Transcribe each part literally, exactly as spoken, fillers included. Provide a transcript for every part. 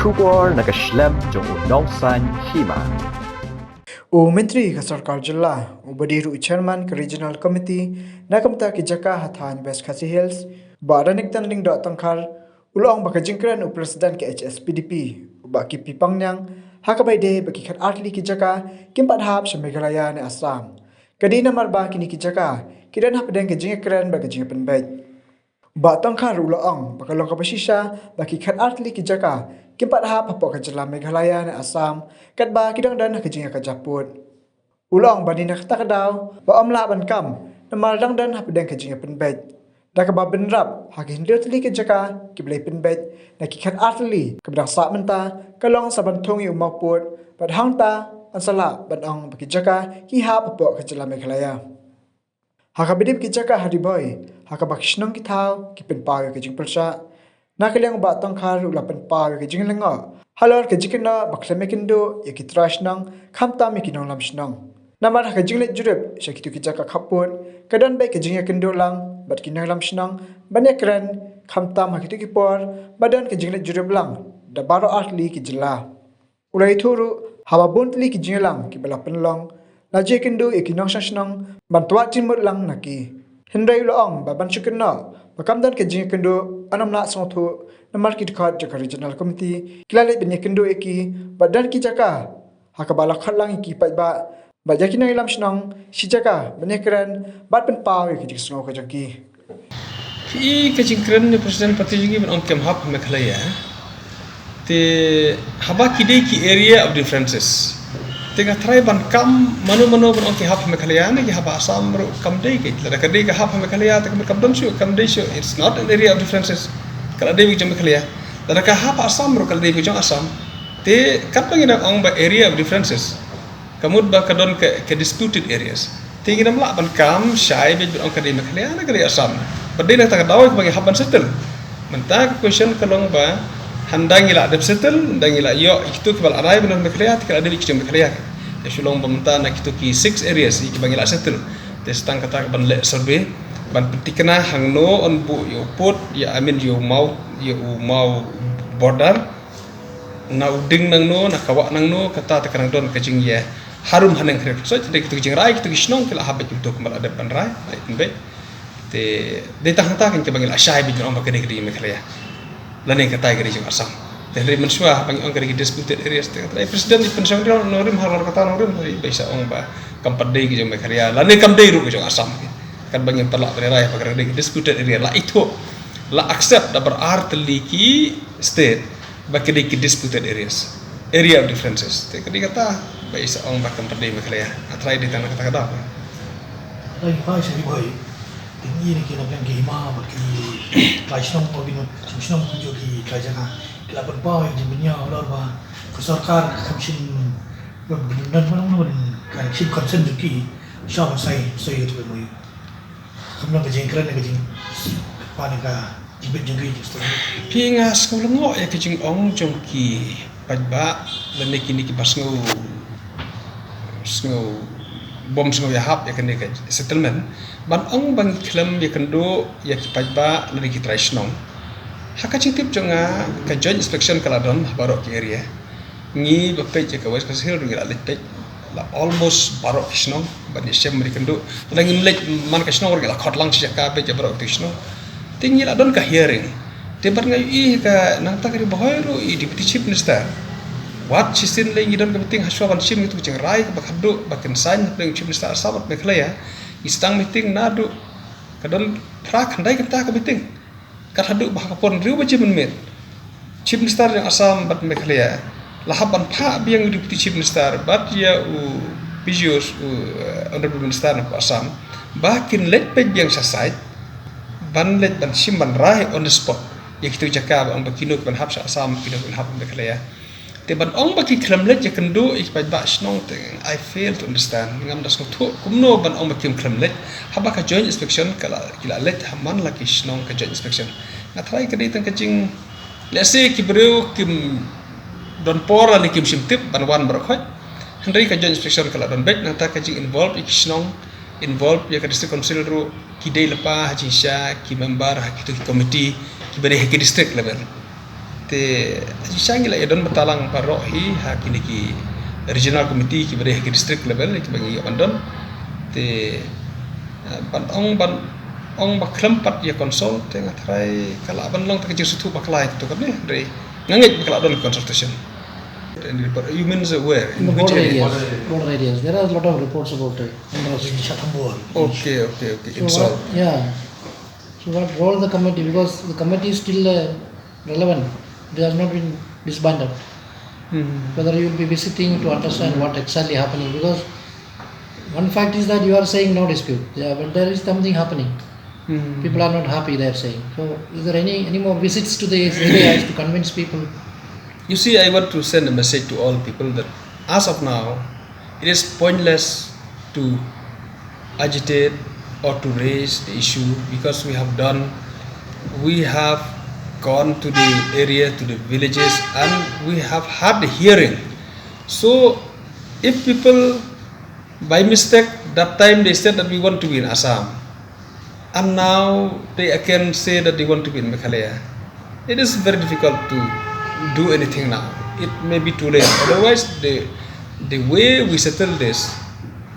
Khubor na ka shlem jong u Nongsaiñ Hima. U Myntri ka Sorkar Jylla, uba dei ruh u Chairman ka Regional Committee na ka bynta ki jaka ha thaiñ West Khasi Hills, Bah Ranjitendra Lyngdoh Tongkhar, u la ong ba ka jingkren u President ka H S P D P, u Bah K P Pangniang, ha kaba ïadei bad ki khatar tylli ki jaka kim pat hap sha Meghalaya ne Assam, ka dei namar ba kine ki jaka ki don hapdeng ka jingïakren bad ka jingïapynbeit. Bah Tongkhar u la ong ba ka long kaba shisha ba ki khatar tylli ki jaka kim pat hap hapoh ka jylla Meghalaya ne Assam, katba ki dang don ha ka jingïakajia pud. U la ong ba dei na kata ka daw ba ym lah ban kam namar dang don hapdeng ka jingïapynbeit. Da kaba bynrap ha ki hynriew tylli ki jaka kiba la pynbeit na ki khatar tylli, kaba dang sah mynta ka long sa ban thung ïa u mawpud, bad hangta yn sa lah ban ong ba ki jaka ki hap hapoh ka jylla Meghalaya. Ha kaba dei ki jaka ha Ri Bhoi, ha kaba ki shnong ki thaw ki pynpaw ïa ka jingpyrshah, na ka liang u Bah Tongkhar u la pynpaw ïa ka jinglyngngoh halor ka jingkynnoh ba khlem ïakynduh ïa ki trai shnong, khamtam ïa ki nongïalam shnong. Namar ha ka jingleit jurip sha kito ki jaka khappud, ka don beit ka jingïakynduh lang bad ki nongïalam shnong ban ïakren, khamtam ha kito ki por ba don ka jingleit jurip lang da baroh artylli ki jylla. U la ïathuh ruh, haba bun tylli ki jingïalang kiba la pynlong, la ju ïakynduh ïa ki nongshong shnong ban twad jingmut lang na ki. Hynrei u la ong ba ban shu kynnoh ba kam don ka jingïakynduh, yn ym lah sngewthuh, namar ki dkhot jong ka Regional Committee ki la leit ban ïakynduh ïa ki, bad don ki jaka ha kaba la khot lang ïa ki paidbah bad ïa ki nongïalam shnong shi jaka ban ïakren bad pynpaw ïa ki jingsngew ka jong ki. Ki, ka jingkren u President Party jong ngi ban ong kim hap ha Meghalaya. Te haba ki dei ki area of differences, te nga tharai ban kam mano mano ban ong ki hap ha Meghalaya, ne ki hap ha Assam ruh kam dei ki. Lada ka dei ka hap ha Meghalaya, te kam, kam don shuh, kam dei shuh. It's not an area of differences. Ka la dei beit jong Meghalaya. Lada ka hap ha Assam ruh ka la dei beit jong Assam. Te katba ngi dang ong ba area of differences, ka mut ba ka don ka, ka disputed areas. Te ngi dang lah ban kam shai beit ban ong ka dei Meghalaya ne ka dei Assam. Ba dei na kata ka daw kaba ngi hap ban settle. Mynta ka question ka long ba hynda ngi la dep settle, hynda ngi la ïoh ïa kito kiba la rai ban don Meghalaya, te ka la dei beit ki jong Meghalaya. Te shu long ba mynta na kito ki six areas ïa kiba ngi la settle, te sa tang kata ka ban leh survey, ban pynthikna hangno yn buh ïa u pud, ïa, I mean, ïa u maw, ïa u maw border. Na u ding nangno, na ka wah nangno, kata te ka nang don ka jingïaharum haneng khreh. So, te kito ki jingrai kito ki shnong ki la hap beit kumto kumba la dep ban rai, la pynbeit. Te dei tang hangta kan kaba ngi la shai beit ban ong ba ka dei ka dei Meghalaya, lane kata ka dei jong Assam. Te hynrei mynshuwa ba ngi ong ka dei ki disputed areas, te ka dei President i pynshong dei nongrim halor kata nongrim, hynrei ba i sa ong ba kam pat dei ka jong Meghalaya lane kam dei ruh ka jong Assam. Katba ngim pat lah ban rai ba ka dei ki disputed area, la ithuh, la accept da baroh artylli ki state ba ka dei ki disputed areas, area of differences. Te ka dei kata ba i sa ong ba kam pat dei Meghalaya. Nga tharai dei tang na kata ka daw. Hynrei ki phai sha Ri Bhoi, te ngi na ki nongpyniaid ki hima bad ki trai shnong, ki nongshong shnong jong ki trai jaka, ki la pynpaw ïa ka jingpynïaid halor ba ka sorkar kam shim, ba, ba, ba, ba, ba, ka shim consent jong ki sha ban sai, sai ïa ka tuh. Kumno ka jingkren, ka jing, pa ne ka jingbit jong ki jingstad. Phi, nga sngewlyngngoh ïa ka jingong jong ki paidbah lane kine kiba sngew, sngew bym sngew ïahap ïa kane ka settlement ban ong ba ngi khlem ïakynduh ïa ki paidbah lane ki trai shnong. Ha ka jingtip jong nga, ka joint inspection ka la don ha baroh ki area. Ngi ba peit ïa ka West Khasi Hills ruh ngi la leit peit, la almost baroh ki shnong ban ïashem ban ïakynduh. Lada ngim leit man ka shnong ruh ngi la khot lang shi jaka peit ïa baroh ki shnong. Te ngi la don ka hearing. Te bad nga ïohi ka nangta ka Ri Bhoi ruh i Deputy Chief Minister, wat shisien lei ngi don ka meeting hashwa ban shim ïa kito ki jingrai kaba khadduh ba kin saiñ hapdeng Chief Minister Assam bad Meghalaya. Ngi sdang meeting naduh, ka don phra khyndai kynta ka meeting. Kat haduh ba ha ka por hynriew baje mynmiet, Chief Minister jong Assam bad Meghalaya la hap ban phah biang u Deputy Chief Minister bad ïa u Piyush, u, eh, Honorable Minister na Assam, ba kin leit peit biang sha site, ban leit ban shim ban rai on the spot ïa kito ki jaka ba ong ba kino ki ban hap sha Assam, kino ki ban hap Meghalaya. Te ban ong ba ki khlem leit ïakynduh ïa ki paidbah shnong te, I fail to understand. Ngam da sngewthuh kumno ban ong ba kim khlem leit haba ka joint inspection ka la, ki la leit ha man la ki shnong ka joint inspection. Nga tharai ka dei tang ka jing, lehse ki briew kim don por lane kim shym tip ban wan baroh khoit. Hynrei ka joint inspection ka la don beit, nangta ka jing involve ïa ki shnong, involve ïa ka district council ruh, ki dei lypa ha jingshisha ki member ha kito ki committee kiba dei ha ki district level. Te shisha ngi la ïa don bynta lang baroh hi ha kine ki regional committee kiba dei ha ki district level kiba ngi ïoh ban don. Te eh, ban ong ban ong ba khlem pat ïa consult te nga tharai ka lah ban long ta ka jingsngewthuh bakla ïa kito kane, hynrei nga ngeit ba ka lah don consultation. And the, but you mean the where? In In the which border area? Areas. Border areas. There are a lot of reports about it. Minerals. In Shadhambur. Okay, okay, okay. So in what, Saul. Yeah. So what role the committee? Because the committee is still uh, relevant. It has not been disbanded. Hmm. Whether you will be visiting to understand what exactly happening, because one fact is that you are saying no dispute, yeah, but there is something happening. Hmm. People are not happy, they are saying. So, is there any, any more visits to these areas to convince people? You see, I want to send a message to all people that as of now, it is pointless to agitate or to raise the issue because we have done, we have gone to the area, to the villages, and we have had the hearing. So, if people by mistake, that time they said that we want to be in Assam, and now they again say that they want to be in Meghalaya. It is very difficult to do anything now. It may be too late. Otherwise, the, the way we settle this,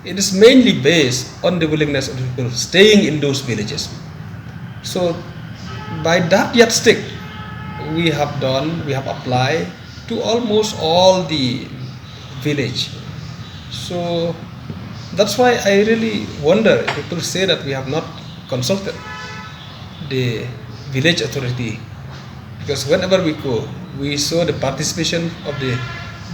it is mainly based on the willingness of the people staying in those villages. So, by that yardstick, we have done, we have applied to almost all the village. So, that's why I really wonder if people say that we have not consulted the village authority. Because whenever we go, we saw the participation of the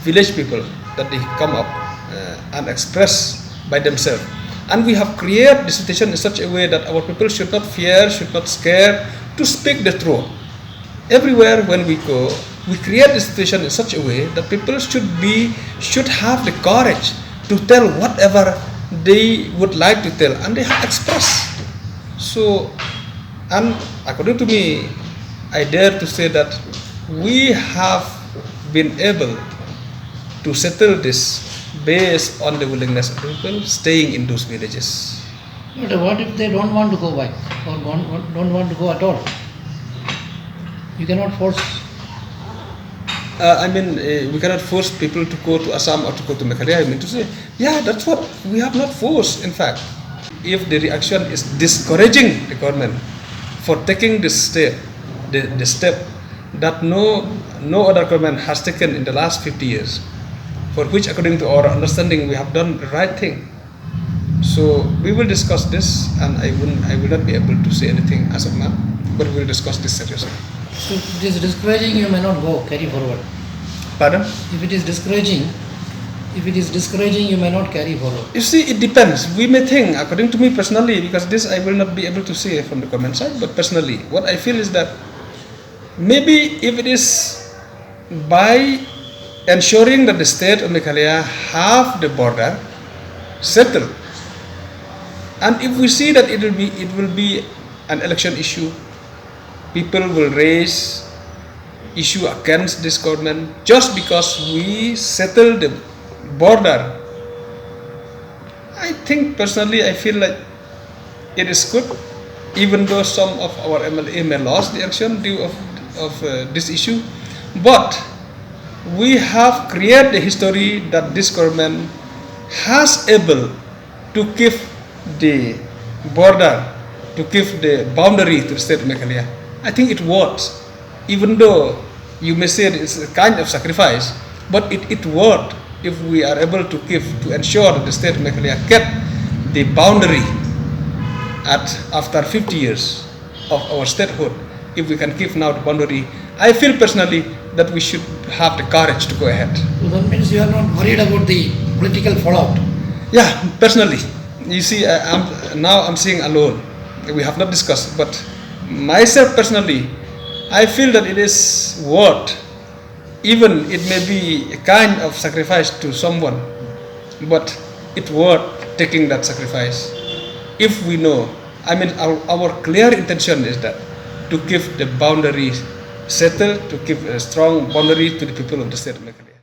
village people that they come up uh, and express by themselves. And we have created the situation in such a way that our people should not fear, should not scare to speak the truth. Everywhere when we go, we create the situation in such a way that people should be, should have the courage to tell whatever they would like to tell, and they have expressed. So, and according to me, I dare to say that we have been able to settle this based on the willingness of people staying in those villages. But what if they don't want to go back or don't, don't want to go at all? You cannot force. Uh, I mean, uh, we cannot force people to go to Assam or to go to Meghalaya. I mean to say, yeah, that's what we have not forced, in fact. If the reaction is discouraging the government for taking this step, the, the step that no, no other government has taken in the last fifty years, for which, according to our understanding, we have done the right thing. So we will discuss this, and I will, I will not be able to say anything as of now, but we will discuss this seriously. So if it is discouraging, you may not go, carry forward. Pardon? If it is discouraging, if it is discouraging, you may not carry forward. You see, it depends. We may think, according to me personally, because this I will not be able to say from the government side, but personally, what I feel is that maybe if it is by ensuring that the state of Meghalaya have the border settled, and if we see that it will be, it will be an election issue, people will raise issue against this government just because we settle the border. I think personally, I feel like it is good, even though some of our M L A may lost the election due of, of uh, this issue, but we have created the history that this government has able to give the border, to give the boundary to the state of Meghalaya. I think it works, even though you may say it's a kind of sacrifice, but it, it worth if we are able to give, to ensure that the state of Meghalaya get the boundary at, after fifty years of our statehood. If we can give now the boundary, I feel personally that we should have the courage to go ahead. So that means you are not worried about the political fallout? Yeah, personally. You see, I, I'm, now I'm seeing alone. We have not discussed, but myself personally, I feel that it is worth, even it may be a kind of sacrifice to someone, but it worth taking that sacrifice. If we know, I mean, our, our clear intention is that to keep the boundary settled, to keep a strong boundary to the people of the state of Meghalaya.